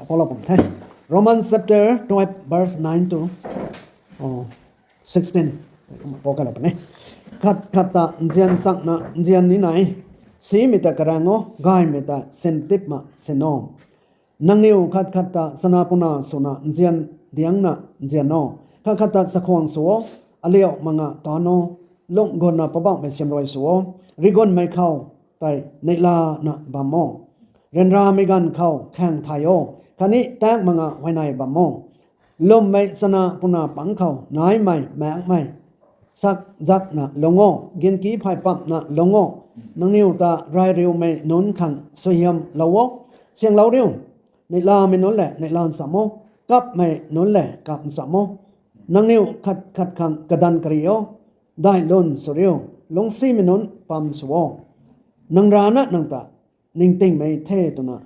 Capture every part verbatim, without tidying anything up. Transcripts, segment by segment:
Apollo kum the. Romans chapter twelve, verse nine to, oh, sixteen. Apollo kalou puni. Khat khat ta nzian chakna nzian ni nai. Simei ta karang o, gaymei ta sentipma sen o. Nangniw khat khat ta chana puna swna nzian diangna nzian o. Khat khat ta chakhwang sw o, aliau manga tan o, lungc gutna Poubauhmei siamruai sw o, rigunmei khou tei neihlana bam o. Ryanramei ganv khou khaeng thay o, khatni tang manga huayney bam o. Lwmmei chana puna pang khou naimei, maekmei, sak zakna lung o, ginki phay pamna lung o. Nangniw ta rai riumei nunc khang suaihiamlou o, sianglou riu. Neihlamei nunc le neihla nchamc o, kapmei nunc le kap nchamc o. Nangniw khat khat khang kadan kari o, dai lun sw riu, lungcsimei nunc pam sw o. Nang rana nang ta ningtingmei the twna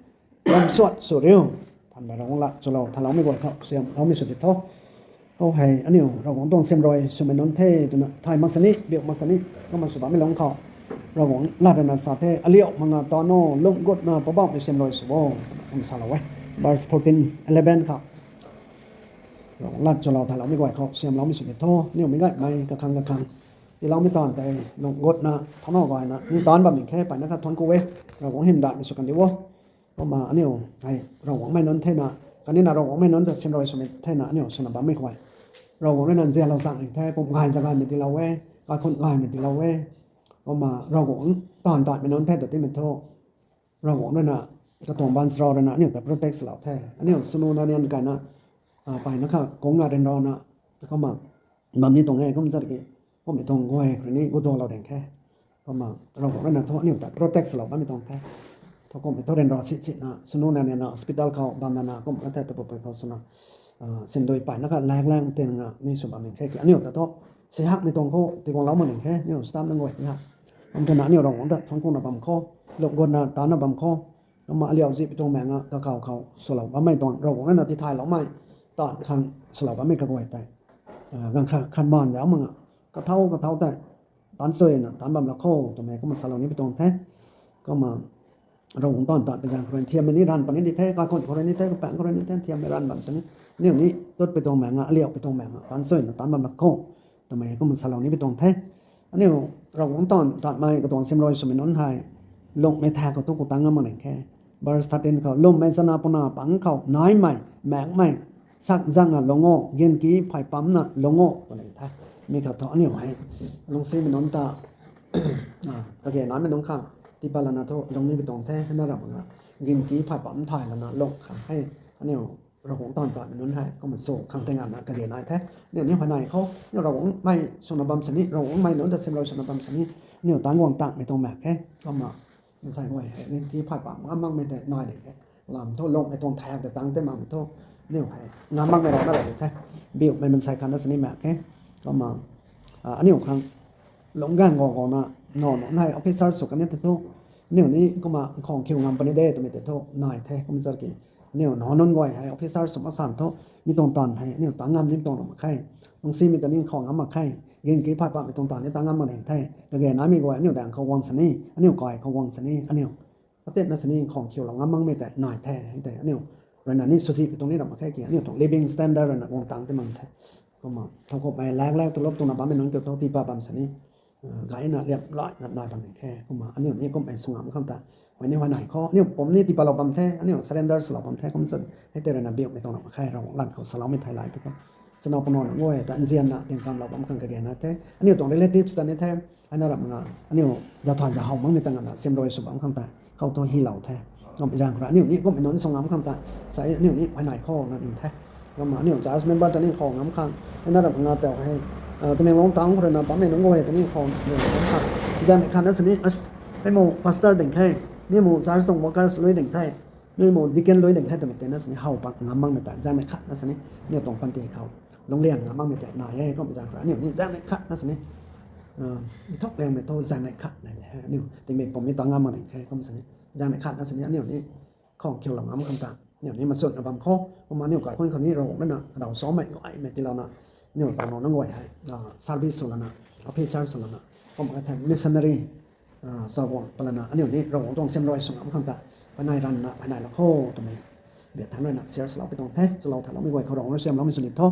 ramsuat sw riu. Thanmei Ravguangc lat chulou thaloumei guay khou siamloumei sw di tho. Khou hei aniu Ravguangc tuang siamruai swmei nunc the twna thay mak sini, biak mak sini, kumna sw bammei lungc khou Ravguangc lat rana sa the, aliau manga tan o, lungc gutna Poubauhmei siamruai sw o, kum salou e. Verse fourteen, eleven khou Ravguangc lat chulou thaloumei guay khou siamloumei sw di tho. Aniu meic gaymei kakhang kakhang tiiloumei taanv tei lungc gutna thana gayna ni taanc bam ning khe, mpeyna kha thuanc ku e. Ravguangc hymdaihmei sw kandi o. Kumna aniu hei Ravguangcmei nunc thena, kanina Ravguangcmei nunc ta siamruai swmei thena aniu swna bammei khou e, Ravguangc ruina nzianlou zang ning the, pum gay zagaymei tiilou e, kaikhun gaymei tiilou e. Kumna Ravguangc taanv taanmei nunc the tw timei thu, Ravguangc ruina, katuang baanchara ruina aniu ta protect swlou the. Aniu swnu na nian kaina, mpeyna kha kungna ryanrana, kumna bam ni tuang e, kum zat ki, kummei tuang guay khou rui ni gudualou ding khe. Kumna Ravguangc ruina thu aniu ta protect swlou bammei tuang the. Thu kummei thu ryanra si sina swnu na nianna hospital khou bam nana kum ka the, tapupui khou swna, sindui mpeyna kha lak lang tin nga ni sw bam ning khe ki, aniu ta thu si hakmei tuang khou tiguanglou mak ning khe, aniu staff nunc guay ti ha. Kum thena aniu Ravguangc ta thuanc kuna bam khou, lungc gutna taanna bam khou, kumna aliau zihpui tuang maeng a kakhou khou swlou bammei tuang Ravguangc ruina tithayloumei taanv khang swlou bammei kaguay tei, ganv khat khat maan zauc mak nga, kathau kathau tei taanc chuyna taanc bam lak kho twmei kumna salou nipui tuang the. Kumna Ravguangc taanv taanvpui ganv khou rui nthiammei ni ranv puni di the, kaikhun khou rui ni the, kapaengc khou rui ni the, nthiammei ranv bam sini, aniu ni tutpui tuang maeng a, aliaupui tuang maeng a taanc chuyna taanc bam lak kho twmei kumna salou nipui tuang the. Aniu Ravguangc taanv taanvmei katuang siamruai swmei nunc hei lungcmei thak khou tu ku tang ngam mak ning khe. Verse thirteen khou, lwmmei chana puna pang khou naimei, maekmei, sak zakna lung o, ginki phay pamna lung o twna the. Mi khou thu aniu hei lungcsimei nunc ta, kage naimei nunc khang tiipat lana thu lung nipui tuang the, hei na ramh nga, ginki phay pam thay lana lung khang hei aniu Ravguangc taanv taanvmei nunc hei kumna sw khang tei nganvna kage nai the. Aniu ni huayney khou aniu Ravguangcmei swna bam sini, Ravguangcmei nunc ta siamruai swna bam sini, aniu taanc guang tangmei tuang maek khe. Kumna mansei guay hei ginki phay pam ngam makmei tei nai ding khe. Lam thu lungcmei tuang thak tei tang tei makmei thu aniu hei ngam makmei rana ra di the. Biuhmei mansei khatna sini maek khe. Kumna aniu khang lungc gaeng gou gouna, nac nunc hei officer sw kan ni tei thu, aniu ni kumna nkhang khiu ngam puni de twmei tei thu nai the, kum zat ki. Aniu nac nunc guay hei officer sw mak san thu, mi tuang taanv hei aniu taanc ngam ni tuang ram mak khe. Lungcsimei ta ni nkhang ngam mak khe. Ginki phay pammei tuang taanv ni taanc ngam mak ding the. Kage naimei guay aniu daeng khou guang sini, aniu kai khou guang sini, aniu katinna sini nkhang khiulou ngam makmei tei nai the, hei tei aniu ruina ni swzihmei tuang ni ram mak khe ki, aniu tuang living standard ruina guang tang ti mak the. Kumna thowkumhmei lak lak tulop twna bammei nunc kiu thu tiipat bam sini, gayna liamlana nai bam ning khe. Kumna aniu ni kummei sw ngam khang ta, huay ni huayney khou aniu pum ni tiipatlou bam the, aniu surrender swlou bam the, kum sa hei tei ruina biuhmei tuang ram mak khe, Ravguangc lat khou saloumei thei lai tei thu. Chana puna nunc guay ta nzianna tingkamlou bam khang kage nai the. Aniu tuang relatives ta ni the, hei na ramh nga, aniu zathan zahow makmei ta nganvna siamruai sw bam khang ta khou thu hylou the. Kumna zaeng khou rui aniu ni kummei nunc sw ngam khang ta, sa aniu ni huayney khou na ning the. Kumna aniu church member ta ni khou ngam khang, hei na ramh nga tau hei, Tamenglong town khou ruina bammei nunc guay ta ni khou ngam khang, zaeng khatna sini, hei mu pastor ding khe, mi mu church tuang workers lui ding the, mi mu deacon lui ding the twmei tei na sini how pat ngam makmei ta zaeng khatna sini aniu tuang panty khou lungliang ngam makmei tei nai e. Kumna zaeng khou rui aniu ni zaeng khatna sini, ithuk liangmei thu zaeng khat nai de, aniu tingmei pum ni taanc ngam mak ding khe. Kum sini zaeng khatna sini aniu ni nkhang khiulou ngam khang ta aniu ni machutna bam khou, kumna aniu kaikhun khou ni Ravguangc ruina kadaw samei gaymei tiilouna, aniu taw nunc guay hei service sw lana, officer sw lana, kumna the missionary chaguang palana aniu ni Ravguangc tuang siamruai sw ngam khang ta huayney ranvna huayney lak kho twmei Bia than ruina share swlou pi tuang the, swlou thaloumei guay khou Ravguangc rui siamloumei sw ni tho.